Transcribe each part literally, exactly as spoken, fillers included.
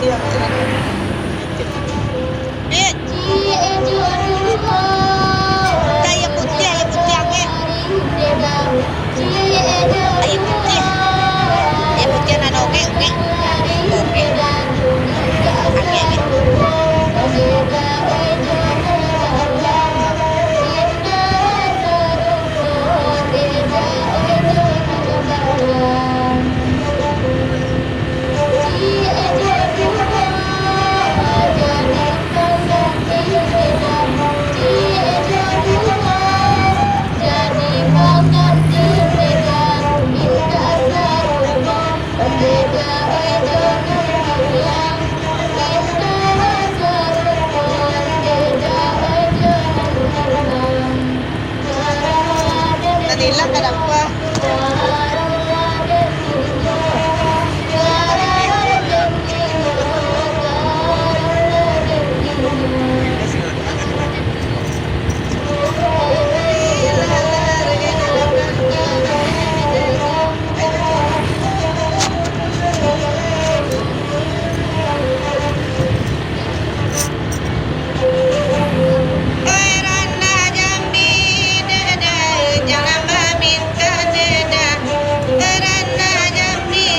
Ayo putiah, ayo putiah, oke. Ayo putiah. Ayo putiah nan oke, oke. Oke. Oke, oke. Tadi lah kadang apa? Oi, ranah Jambi, dada, jangan baminta, dada. Oi, ranah Jambi,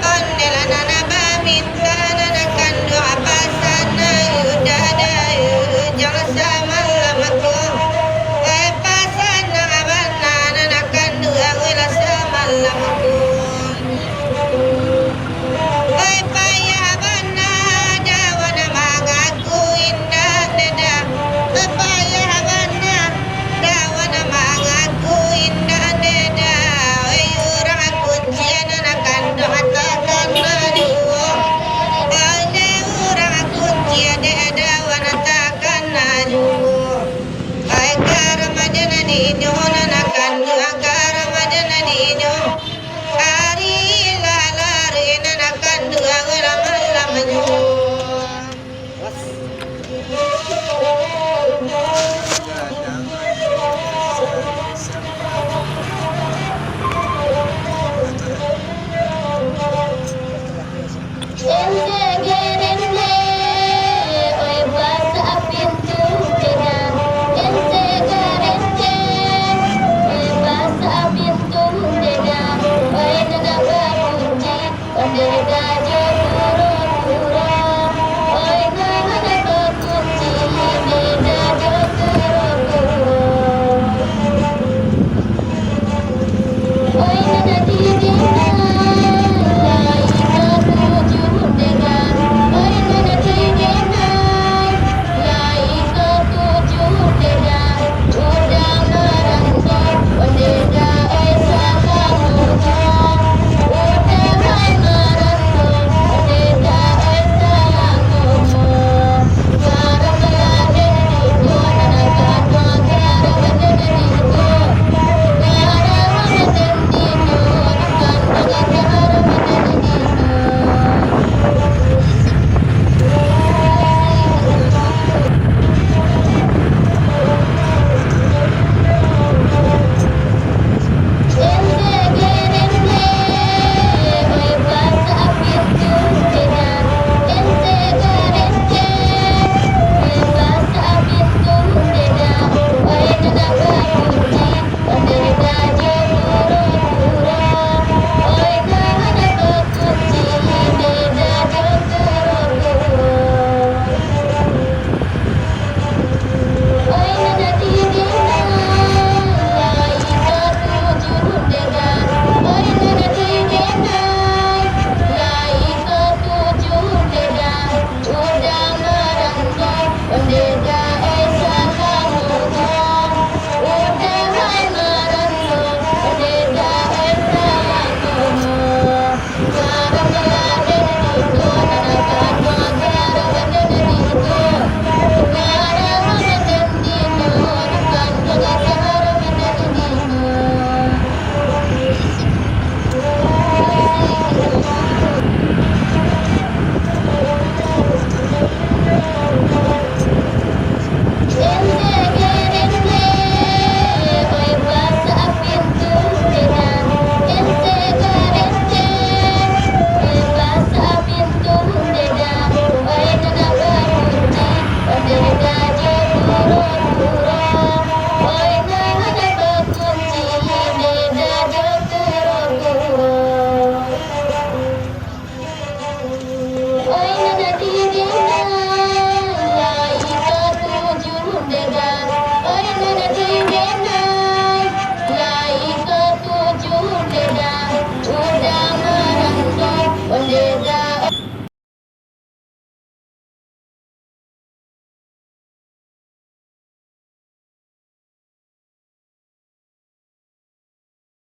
ondeh lah nan baminta, nan kanduang pasan, ayo, dada, ayo, jangan samalam aku. Oi, pasan nan bana, nan kanduang, oi, lah samalam aku. Oi, payah bana, dawan mangaku indak, dada. Oi, payah bana, dawan mangaku indak, dada. Oi, urang kuncian nan kanduang takana juo. Oi, urang kuncian dek dawan takana juo. Oi, ka Ramadan nan inyo, nan kanduang ka Ramadan nan inyo. Ari lah lari nan kanduang lah malam juo.